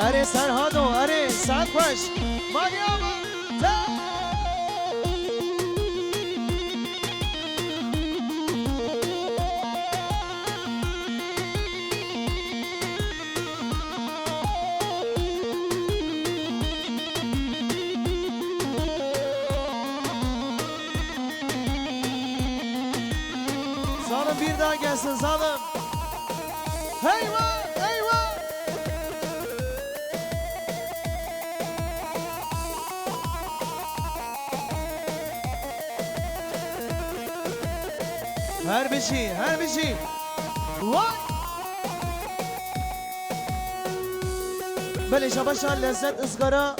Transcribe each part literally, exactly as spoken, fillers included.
Erê Serhado, erê, saet xweş. Maliya me. Zalim bir daha gelsin, zalim. Heyva, heyva. Her bir şey, her bir şey. Vay. Belê şabaşa lezzet ızgara.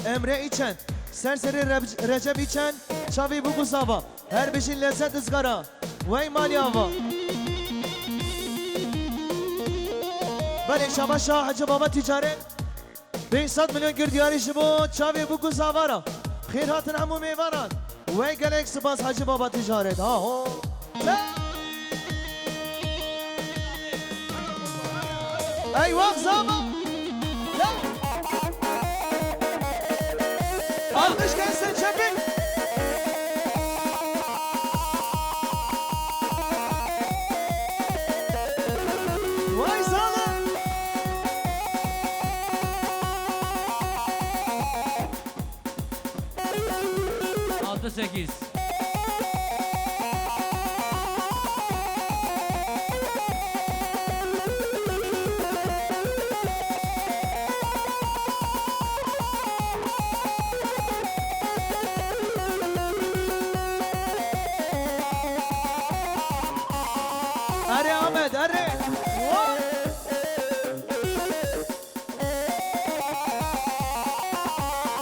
Emre İçen. Serserê Reb-, Recep İçen. Çavê bû ku zava. Her bijî lezzet ızgara. Wey maliya va. Belê şabaşa Hacı Baba Ticaret. Pênc sed milyon kir diyarî ji bo çavê bû ku zava ra. Xêr hatin hemû mêvanan. Wey gelek spas Hacı Baba Ticaret. Ha ho. Te- Ey wak zava. Alkış gelsin, çepik. Vay zava. Altı sekiz. Erê Ahmet, erê.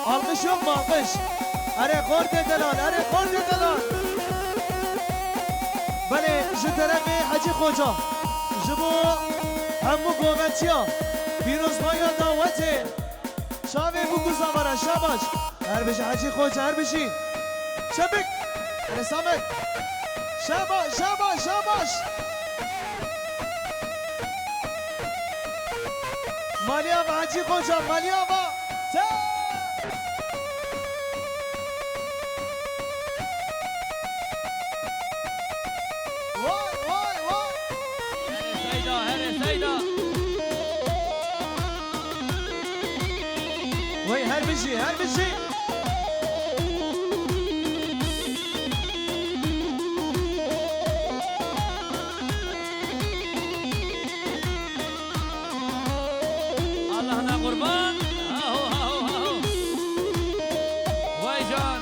Alkış yok mu, alkış? Erê xortê delal, erê xortê delal. Belê, ji terefê Hecî Xoca. Ji bo hemû goveçiya pîrozbaya dawetê. Çavê bû ku zavara, şabaş. Her bijî Hecî Xoca, her bijî. Çepik. Erê Samet. Şabaş, şabaş, şabaş. Maliya va Hacî Xoca, maliya va. Te! Vay, vay, vay. Here Seyda, here Seyda. Vay, her bijî, her bijî. Allah'ına kurban. Aho, aho, aho. Vay can,